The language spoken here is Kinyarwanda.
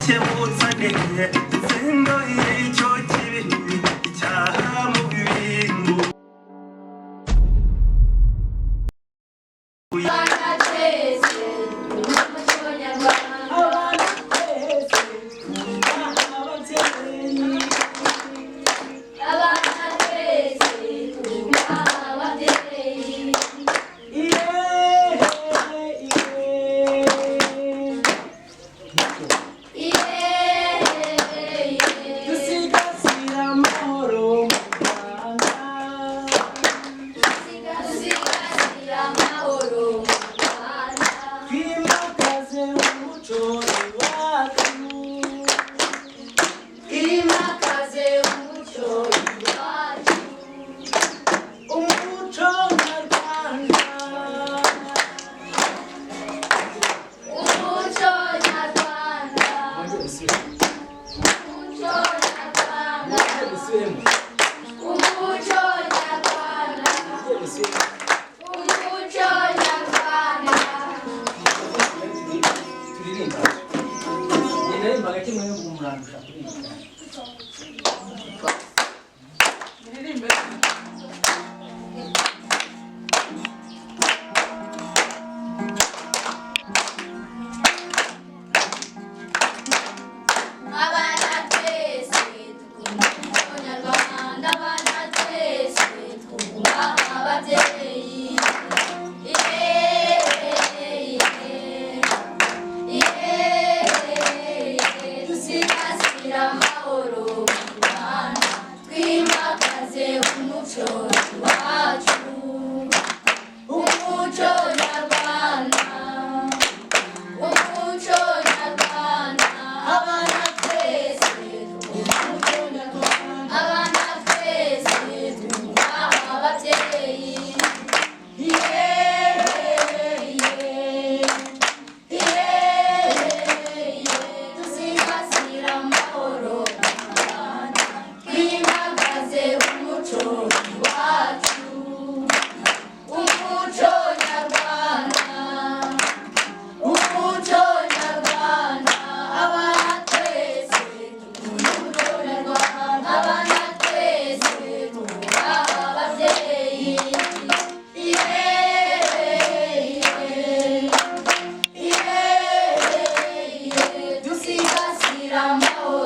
Kebutsane itsendo y'icyo kibi icyaha mu bibingo. Abana twese umuco nyarwanda. Abana twese twubaha ababyeyi. Abana twese twubaha ababyeyi. Iyeee, iyeee. Iyeee. Dusigasire amahoro mu Rwanda. Dusigasire amahoro mu Rwanda. Twimakaze umuco iwacu. Twimakaze umuco iwacu. Umuco nyarwanda. Umuco nyarwanda. Umuco nyarwanda. Umuco nyarwanda. Umuco nyarwanda. Turirimba, ngenda kimwe murandusha kuririmba. Abana twese dukunda umuco nyarwanda. Abana twese twubaha ababyeyi. Iyeee, iyeee. Dusigasire amahoro mu Rwanda. Twimakaze umuco wacu. Umuco nyarwanda. Umuco nyarwanda. Abana twese umuco nyarwanda. Abana twese twubaha ababyeyi. Iyeee, iyeee. Dusigasire amahoro mu Rwanda. Twimakaze umuco wacu. Umuco nyarwanda. Umuco nyarwanda. Abana twese dukunda umuco nyarwanda. Abana twese twubaha ababyeyi. Iyeee, iyeee. Dusigasire amahoro.